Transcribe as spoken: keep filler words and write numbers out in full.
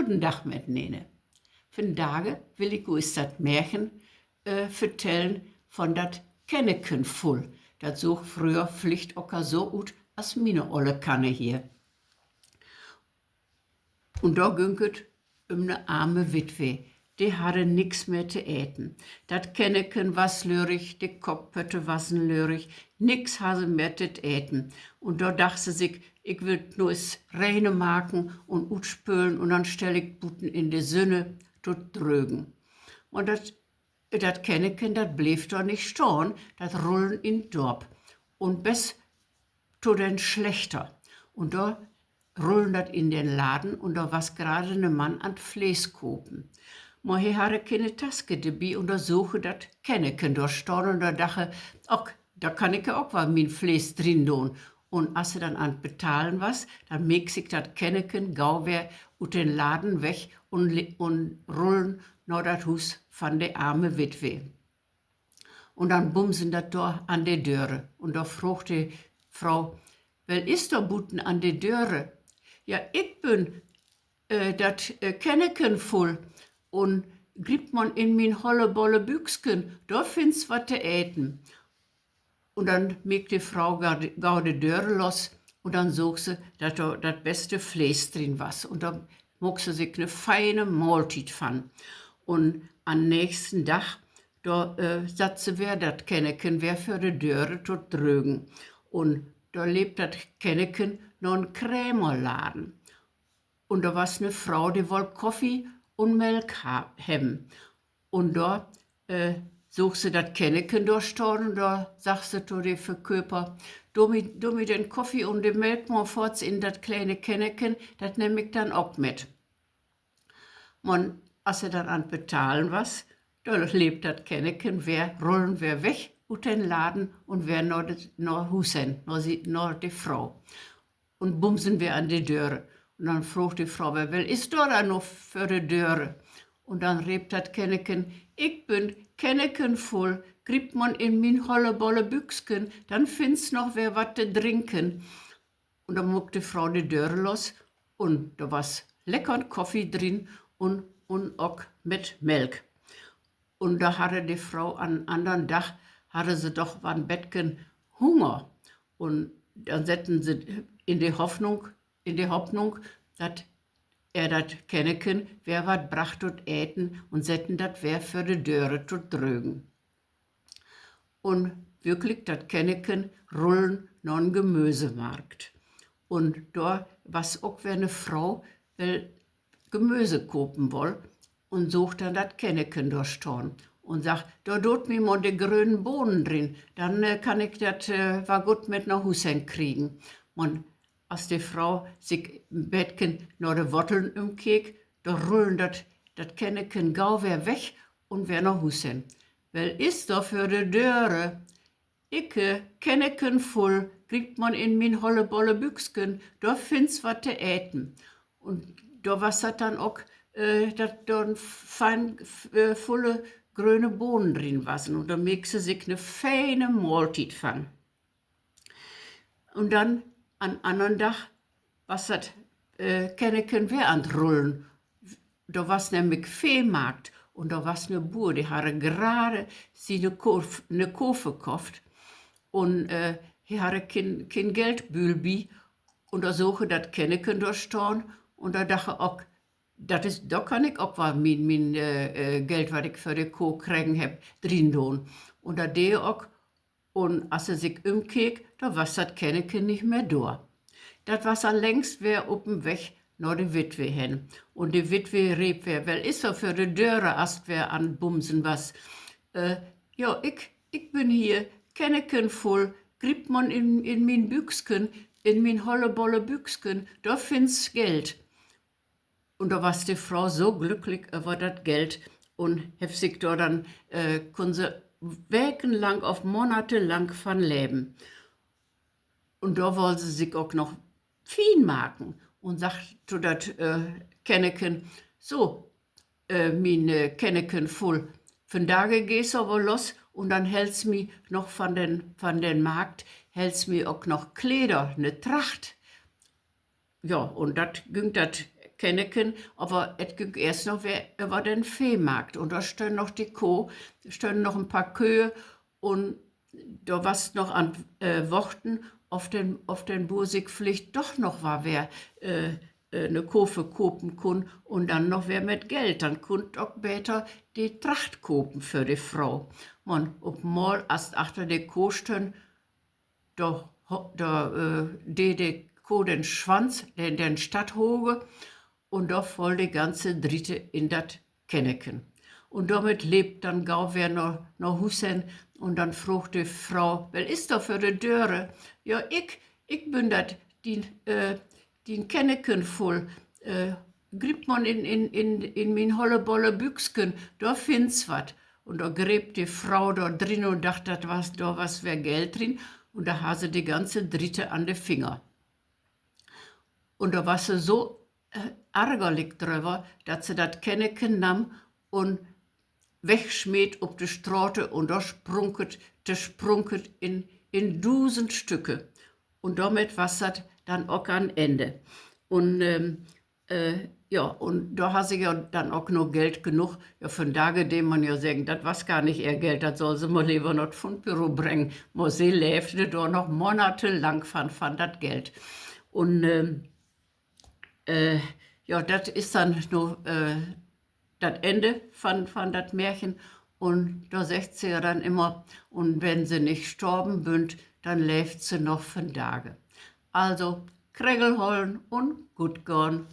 Goden Dag mitnene. Vandage will ik us dat Märken, äh, vertellen von dat Känneken vull. Dat soog fröher villicht ok al so ut as miene olle Kanne hier. Un dor günk et üm 'ne arme Witwe. De harre nix mehr to eten. Dat Känneken was lörig, de Kockpötte wassen lörig, nix harr se mehr to eten. Un dor dacht se sik: Ik will 't nu es reine maken un utspölen un denn stell ik 't buten in de Sünne to't Drögen. Un dat, dat Känneken, dat bleev dor nich stahn, dat rullen in 't Dorp. Un bes to den Slechter. Un dor rullen dat in den Laden un dor was grade 'ne Mann an 't Fleeskopen. Man he harre kene Taske dorbi un dor soog he dat Känneken dor stahn un dor dacht he: Ok, dor kann ik ja ok wal mien Flees drin doon. Un as he denn an 't Betahlen was, denn meek sik dat Känneken gau weer ut den Laden weg un, un rullen na dat Huus van de arme Witwe. Un denn bumsen dat dor an de Döre. Un dor fraagt de Fro: Well is dor buten an de Döre? Ja, ik bün, äh, dat, äh, Känneken vull. Un griep man in mien holle bolle Büksken, dor finnst wat to eten. Un denn meek de Fro gau de Döre los un denn soog se, dat dor dat beste Flees drin was. Un dor maak se sik 'ne feine Mahltiet van. Un an nächsten Dag, dor, äh, satt se weer dat Känneken weer vör de Döre to't Drögen. Un dor leep dat Känneken na 'n Krämerladen. Un dor was 'ne Fro, de woll Koffie un Melk ha-, hebben. Un dor, äh, soog se dat Känneken dor stahn un dor sagg se to de Verköper: Do mi, do mi den Koffie un de Melk man foorts in dat kleine Känneken, dat nehm ik denn ok mit. Man as se denn an 't Betahlen was, dor leep dat Känneken weer, rullen weer weg ut den Laden un weer na de, na Huus hen, na si-, na de Fro. Un bumsen weer an de Döre. Un denn fraagt de Fro weer: Well is dor denn nu vör de Döre? Un denn reep dat Känneken: Ik bün Känneken vull, griep man in mien holle bolle Büksken, denn finnst noch weer wat to drinken. Un denn maak de Fro de Döre los un dor was leckern Koffie drin un, un ok mit Melk. Un dor harre de Fro an annern Dag, harre se doch wat 'n betken Hunger. Un denn setten se in de Hoffnung, in de Hoffnung, dat ehr dat Känneken weer wat bracht to't Eten un setten dat weer vör de Döre to't Drögen. Un würklik, dat Känneken rullen na 'n Gemösemarkt. Un dor was ok weer 'ne Fro, well Gemöse kopen woll un soog denn dat Känneken dor stahn un sagg: Dor doot mi man de grönen Bohnen drin, denn, äh, kann ik dat, äh, wall goot mit na Huus hen kriegen. Man as de Fro sik en betken na de Wotteln ümkeek, dor rullen dat, dat Känneken gau weer weg un weer na Huus hen. Well is dor vör de Döre? Ik, Känneken vull, griep man in mien holle bolle Büksken, dor finnst wat to eten. Un dor was dat denn ok, äh, dat dor fein, äh, vulle gröne Bohnen drin wassen. Un dor meek se sik 'ne feine Mahltiet van. Un denn an annern Dag was dat, äh, Känneken weer an 't Rullen. Dor was nämlik Veemarkt un dor was 'ne Buur, de harre grade siene Koh, 'ne Koh verkofft. Un, äh, he harre keen, keen Geldbüdel bi. Un dor soog he dat Känneken dor stahn. Un dor dacht he ok: Dat is, dor kann ik ok wall mien, mien, äh, äh, Geld, wat ik för de Koh kregen hebb, drin doon. Un dat dee he ok. Un as he sik ümkeek, dor was dat Känneken nich mehr dor. Dat was al längst weer op en Weg na de Witwe hen. Un de Witwe reep weer: Well is dor vör de Döre? As 't weer an 't Bumsen was. Äh, jo, ik, ik bün hier, Känneken vull, griep man in, in mien Büksken, in mien holle bolle Büksken, dor finnst Geld. Un dor was de Fro so glücklik över dat Geld un hett sik dor denn, äh, kunn se wekenlang of monatelang van leven. Un dor woll se sik ok noch fien maken un sagg to dat, äh, Känneken: So, äh, mien, äh, Känneken vull, vandage geihst aver los un denn hellst mi noch van den, van den Markt, hellst mi ok noch Kleder, 'ne Tracht. Jo, un dat güng dat Känneken, aver et güng eerst noch weer över den Veemarkt. Un dor stönn noch de Koh, stönnen noch en paar Köh un dor was noch an, äh, wachten, of den, of den Buur sik villicht doch noch wa-, weer, äh, äh, 'ne Koh verkopen kunn un denn noch weer mit Geld. Denn kunn 't ok beter de Tracht kopen för de Fro. Man op mal, as 't achter de Koh stönn, dor ho-, dor, äh, dee de Koh den Swanz, den, den Statt hoge, un dor foll de ganze Driete in dat Känneken. Un dormit leep 't denn gau weer na, na Huus hen, un denn froog de Fro: Well is dor vör de Döre? Ja, ik, ik bün dat, dien, äh, dien Känneken vull. Äh, griep man in, in, in, in mien hollebolle Büksken, dor finnst wat. Un dor greep de Fro dor drin un dacht, dat was, dor was weer Geld drin. Un dor harr se de ganze Driete an de Finger. Un dor was se so, äh, argerlik dröver, dat se dat Känneken nahm un wegsmeet op de Strate un dor sprunk et, dersprunk et in, in dusend Stücke. Un dormit was dat denn ok an Ende. Un, ähm, äh, ja, un dor harr se ja denn ok noch Geld genoog. Ja, vandage dee man ja seggen, dat was gar nich ehr Geld, dat sall se man lever na 't Fundbüro brengen. Man se leevde dor noch monatelang van, van dat Geld. Un, ähm, äh, ja, dat is denn nu, äh, dat Ende van, van dat Märchen. Un dor seggt se ja denn immer: Un wenn se nich storven bünt, denn leevt se noch vandage. Also, kregel hollen un goot gahn.